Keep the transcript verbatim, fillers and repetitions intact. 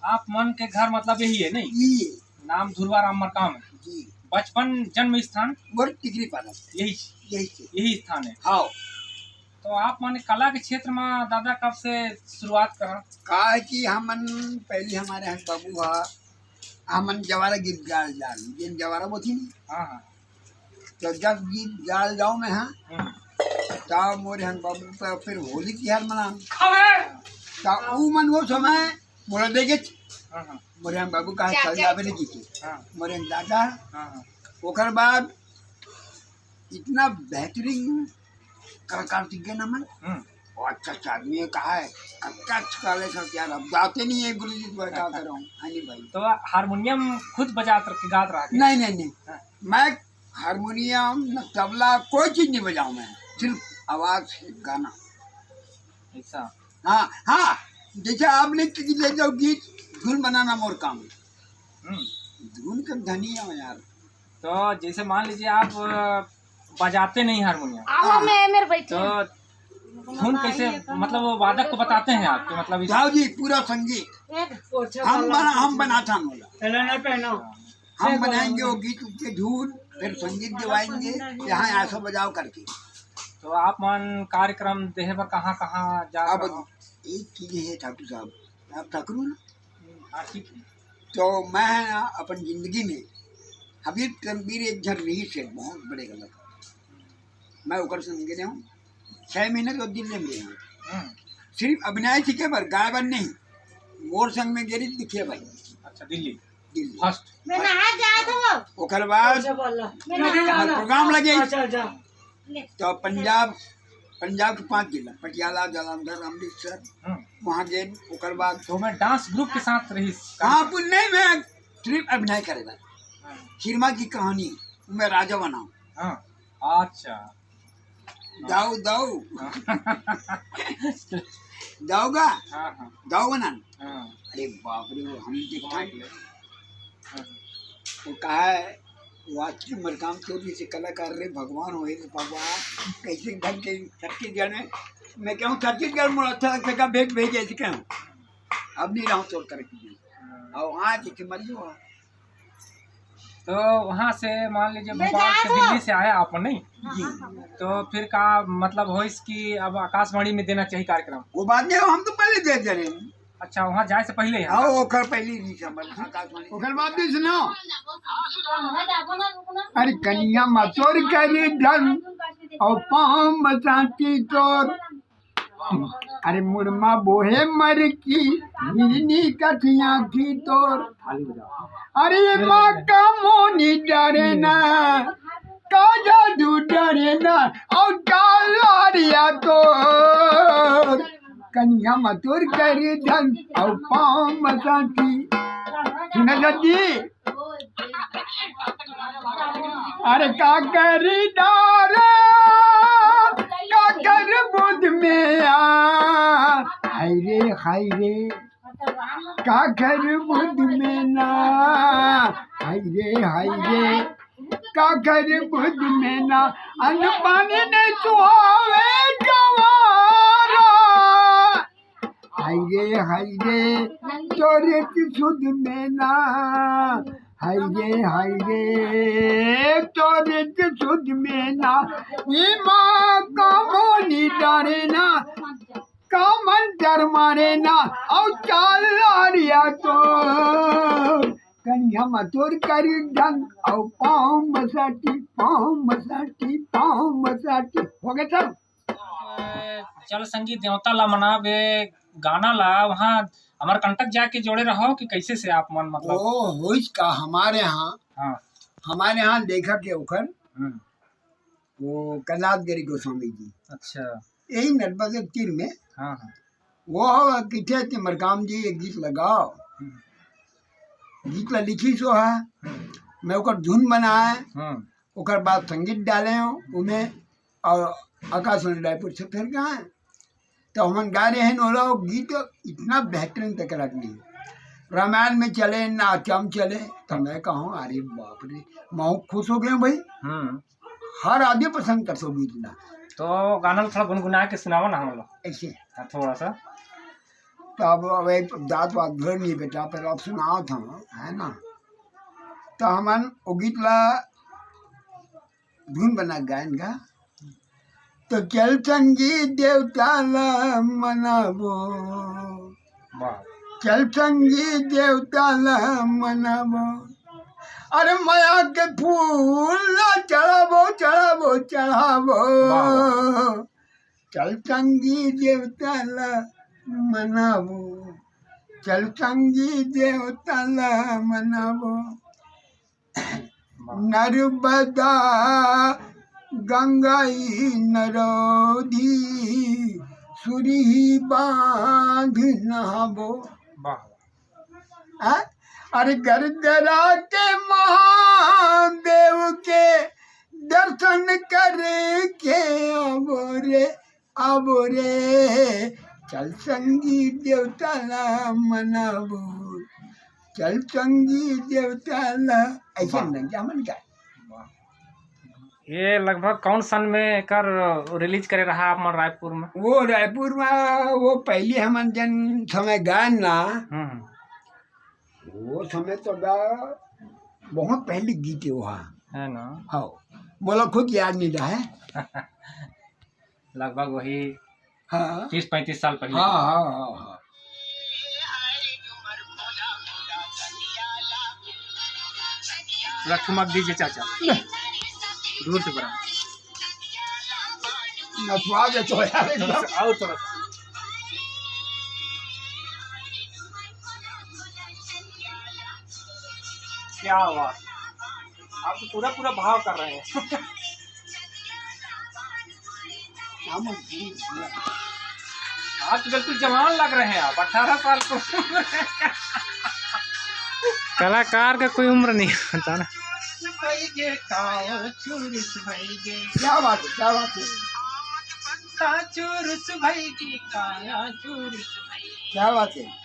आप मन के घर मतलब यही है नहीं? ये नाम धुरवा राम मरकाम है। जी। बचपन जन्म स्थान? मोर टिकरी पारा। यही यही से। यही स्थान है। हाँ। तो आप मन कला के क्षेत्र में दादा कब से शुरुआत करा? का है कि हमन पहले हमारे यहाँ बाबू हा, हमन जवारा गीत गाल जान, जेन जवारा बोथी नहीं। हाँ, हाँ। तो जब गीत गाल जाओ मैं हाँ, हम्म। तब मोरे हन बाबू पे फिर होली तिहार मनान। अबे! तो ऊ मन वो समय मोला देखे थे। हाँ, हाँ। मोरे हन बाबू कहा, चाचा "चल जाबे जी। नहीं जीते।" हाँ। मोरे हन दादा। हाँ, हाँ। ओकर बाद इतना बेहतरीन कलाकार सीख गए ना मन। हम्म। वो अच्छा अच्छा आदमी है, कहा है, "अच्छा अच्छा कॉलेज है यार, अब जाते नहीं है गुरु जी, तो मैं क्या हाँ, हाँ। करूँ?" हाँ जी भाई। तो हारमोनियम खुद बजात रह, गात रहा क्या? नहीं, नहीं, नहीं। हाँ। मैं हारमोनियम, न तबला, कोई चीज नहीं बजाऊं मैं, सिर्फ आवाज से गाना। ऐसा? हाँ, हाँ, जैसे आप लिख के ले जाओ गीत, धुन बनाना मोर काम। हम्म। धुन के धनी है यार। तो जैसे मान लीजिए आप, अ, बजाते नहीं हारमोनियम। आओ, हाँ। मैं, मेरे बैठे। तो धुन कैसे, मतलब वो वादक को बताते हैं आपके, मतलब इस जाओ जी, पूरा संगीत। एक हम बना, हम बनाता हम लोग। चलो ना पहनो। हम बनाएंगे वो गीत, उसके धुन, फिर संगीत दिवाएंगे, यहाँ ऐसा बजाओ करके। तो आप मन कार्यक्रम देहे बर कहाँ, कहाँ जा अब रहे हो? एक चीज है ठाकुर साहब, आप ठाकुर हो ना? हाँ, ठीक है। तो मैं ना अपन जिंदगी में हबीब तनवीर एक झन रहीस हे बहुत बड़े कलाकार, मैं ओकर संग गे हूँ, छह महीने तो दिल्ली में रहे हूँ। हम्म। सिर्फ अभिनय सीखे बर, गाय बर नहीं, मोर संग में गे रहीस दिखे भाई। अच्छा, दिल्ली। दिल्ली। First। मैं नहा जात हूँ। ओकर बाद अच्छा, बोलो। मैं नहा जात हूँ। प्रोग्राम लगे। अच्छा, अच्छा। तो पंजाब, पंजाब के पांच जिला, पटियाला, जालंधर, अमृतसर, हम्म। वहाँ गए। ओकर बाद तो मैं dance group के साथ रहीस। हाँ, कुछ नहीं, मैं सिर्फ अभिनय करे बर। हाँ। सिनेमा की कहानी, मैं राजा बनाऊं। हाँ, अच्छा। दाऊ, दाऊ। हाँ। दाऊ का? हाँ, हाँ। दाऊ बनान। हाँ। अरे बाप रे, वो हम देखा। हाँ। वो कहा है, वास्तविक मरकाम चोरी से कलाकार रे भगवान होए रे बाबा, कैसे ढंग के छत्तीसगढ़ में, मैं कहूँ छत्तीसगढ़ में अच्छा लगता का भेज भेज ऐसे कहूँ, अब नहीं रहा तोर करके। और आज के मर गयो। तो वहाँ से मान लीजिए मैं भोपाल जा से रहा हूँ। दिल्ली से आया आप नहीं? जी। तो फिर का मतलब होइस कि अब आकाशवाणी में देना चाहिए कार्यक्रम? वो बात नहीं, हम तो पहले दे दे रहे हैं। अच्छा, वहाँ जाए से पहले ही? हाँ, ओकर पहले ही समझ, आकाशवाणी। ओकर बाद भी सुनो। अरे कनिया मा तोर करे धन, और पाँव मा सांटी तोर। अरे मुड़मा बोहे मर की, हिरनी कथिया की तोर। अरे माँ का मोनी डरे ना, का जादू डरे ना, और डालारिया तोर। कनिया मा तोर करे धन, और पाँव मा सांटी। सुना जल्दी। अरे का करी डारे, का कर बुध में आ, हाय रे, हाय रे, का कर बुध में ना, हाय रे, हाय रे, का कर बुध में ना, अन्न पानी नहीं सुहावे गवारा। हाय रे, हाय रे, तोरे के सुध में ना। हाय रे, हाय रे, तोरे के सुध में ना। ई माँ का मोनी डरे ना, का मन डर मारे ना, और चाल लारिया तो। कनिया मा तोर करी ढंग, और पाँव मा सांटी, पाँव मा सांटी, पाँव मा सांटी। हो गए सब? चल संगी देवता ला मनाबे गाना ला, वहाँ अमरकंटक जाके जोड़े रहो कि कैसे से आप मन मतलब? ओ, होइस का हमारे यहाँ, हाँ। हमारे यहाँ लेखक है ओखर, हम्म। वो कैलाश गिरी गोस्वामी जी। अच्छा। यही नर्मदा के तीर में। हाँ, हाँ। वो हो किथे कि मरकाम जी एक गीत लगाओ। हम्म। गीत ला लिखिस वो है, हम्म। मैं ओकर धुन बनाए, हम्म। ओकर बाद संगीत डाले हो उमें, और आकाशवाणी रायपुर से फिर गाए। तो हमन गा रहे हैं नोला, वो गीत इतना बेहतरीन तक रख नहीं। रामायण में चले, नाचम चले, तो मैं कहूँ, "अरे बाप रे, मैं खुश हो गया भाई।" हम्म। हर आदमी पसंद कर सो गीत ना। तो गाना थोड़ा गुनगुना के सुनाओ ना हम लोग। ऐसे। हाँ, थोड़ा सा। तो अब, अब एक दांत वात धोए नहीं बेटा, पर अब सुनावत हंव, है ना? तो हमन ओ गीत ला धुन बना के गायन का। तो चल संगी देवता ला मनाबो, वाह। चल संगी देवता ला मनाबो, अरे मया के फूल ला चढ़ाबो, चढ़ाबो, चढ़ाबो। वाह, वाह। चल संगी देवता ला मनाबो, चल संगी देवता ला मनाबो। वाह। नर्मदा गंगाई नरोधी सुरही बांध नहाबो। वाह। हाँ? अरे गरगरा के महादेव के दर्शन करके आबो रे, आबो रे। चल संगी देवता ला मनाबो, चल संगी देवता ला। ऐसे वाह। नंजा मन का। ये लगभग कौन सन में एकर रिलीज करे रहा आप मन रायपुर में? वो रायपुर में वो पहली हमन जन समय गायन ना, हम्म। वो समय तो गा बहुत पहली गीत है वो। हाँ। है ना? हाँ, मोला खुद याद नहीं रहा है। लगभग वही हाँ। तीस पैंतीस साल पहले। हाँ, हाँ, हाँ, हाँ। थोड़ा ठुमक दीजिए चाचा। दूर से बड़ा। नचवा दे तो यार थोड़ा एकदम। सा, और थोड़ा सा। क्या बात। आप तो पूरा, पूरा भाव कर रहे हैं। आप तो बिल्कुल जवान लग रहे हैं आप, अठारह साल को। कलाकार का कोई उम्र नहीं होता ना। क्या बात है, क्या बात है, क्या बात है।